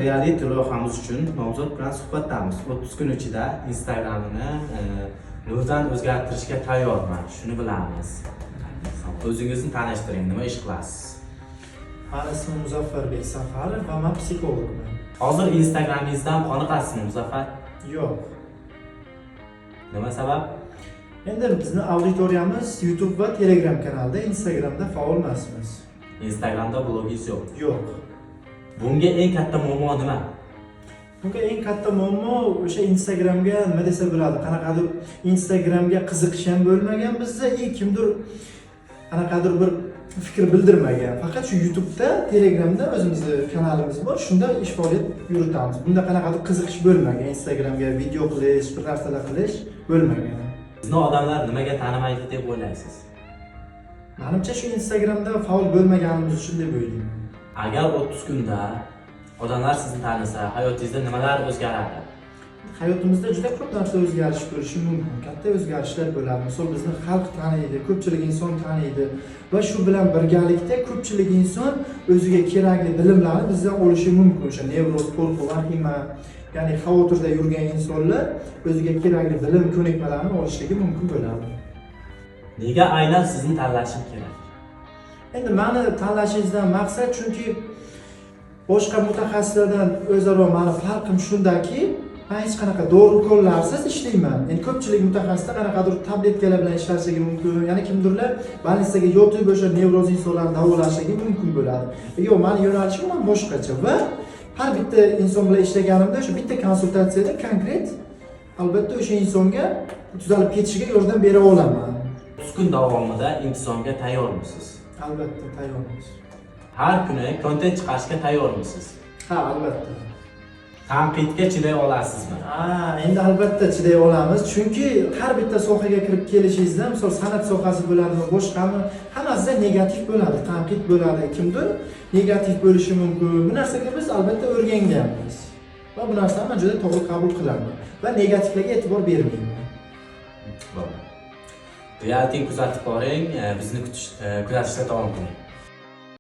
Reality loyihamiz uchun nomzod bilan suhbatdamiz. 30 kun ichida Instagramini noldan o'zgartirishga tayyorman. Shuni bilamiz. O'zingizni tanishtiring, nima ish qilasiz? Mani ismim Muzaffarbek Safarov va man psixologman. Hozir Instagramingizdan qoniqasizmi, Muzaffar? Yo'q. Nima sabab? Endi bizni auditoriyamiz YouTube va Telegram kanalida, Instagramda faol emasmiz. Instagramda blogingiz yo'q. Yo'q. Bunga eng katta muammo nima? Bunga eng katta muammo o'sha Instagramga, nima desa bo'ladi, qanaqadir Instagramga qiziqish ham bo'lmagan bizda и kimdir qanaqadir bir fikr bildirmagan. Faqat shu YouTube'da, Telegramda o'zimizni kanalimiz bor, shunda ish faoliyat yuritamiz. Bunda qanaqadir qiziqish bo'lmagan, Instagramga video qilish, bir narsalar qilish bo'lmagan. Bizni odamlar nimaga tanimaydi deb o'ylaysiz? Manimcha, shu Instagramda faol bo'lmaganimiz uchun deb o'ylayman. Agar 30 kunda odamlar sizni tanisa, hayotingizda nimalar o'zgaradi? Hayotimizda juda ko'p narsa o'zgarish bo'lishi mumkin. Katta o'zgarishlar bo'ladi. Misol, bizni xalq taniydi, ko'pchilik inson taniydi va shu bilan birgalikda ko'pchilik inson o'ziga kerakli bilimlarni bizdan olishi mumkin. O'sha nevroz, qo'rquv, vahima, ya'ni xavotirda yurgan insonlar o'ziga kerakli bilim, ko'nikmalarni olishligi mumkin bo'ladi. Nega aynan sizni tanlashim kerak? Endi mani tanlashingizdan maqsad, chunki boshqa mutaxassislardan o'zaro mani farqim shundaki, man hech qanaqa dori ukollarsiz ishlayman. Endi ko'pchilik mutaxassislar qanaqadir tabletkalar bilan ishlashligi mumkin, ya'ni kimdirlar больница ga yotib o'sha nevroz insonlarni davolashligi mumkin bo'ladi. Yo'q, mani yo'nalishim umuman boshqacha va har bitta inson bilan ishlaganimda o'sha bitta konsultatsiyada konkret, albatta, o'sha insonga tuzalib ketishiga yordam bera olaman. 30 kun davomida intizomga tayyormisiz? Albatta, tayyormiz. Har kuni kontent chiqarishga tayyormisiz? Ha, albatta. Tanqidga chiday olasizmi? Ha, endi albatta chiday olamiz, chunki har bitta sohaga kirib kelishingizda, misol, san'at sohasi bo'ladimi, boshqami, hammasida negativ bo'ladi, tanqid bo'ladi, kimdir negativ bo'lishi mumkin. Bu narsaga biz albatta o'rganganmiz va bu narsani man juda to'g'ri qabul qilaman va negativlarga e'tibor bermayman. Bo'ldi. Reality kuzatib boring, bizni kutish, kuzatishda davom qiling.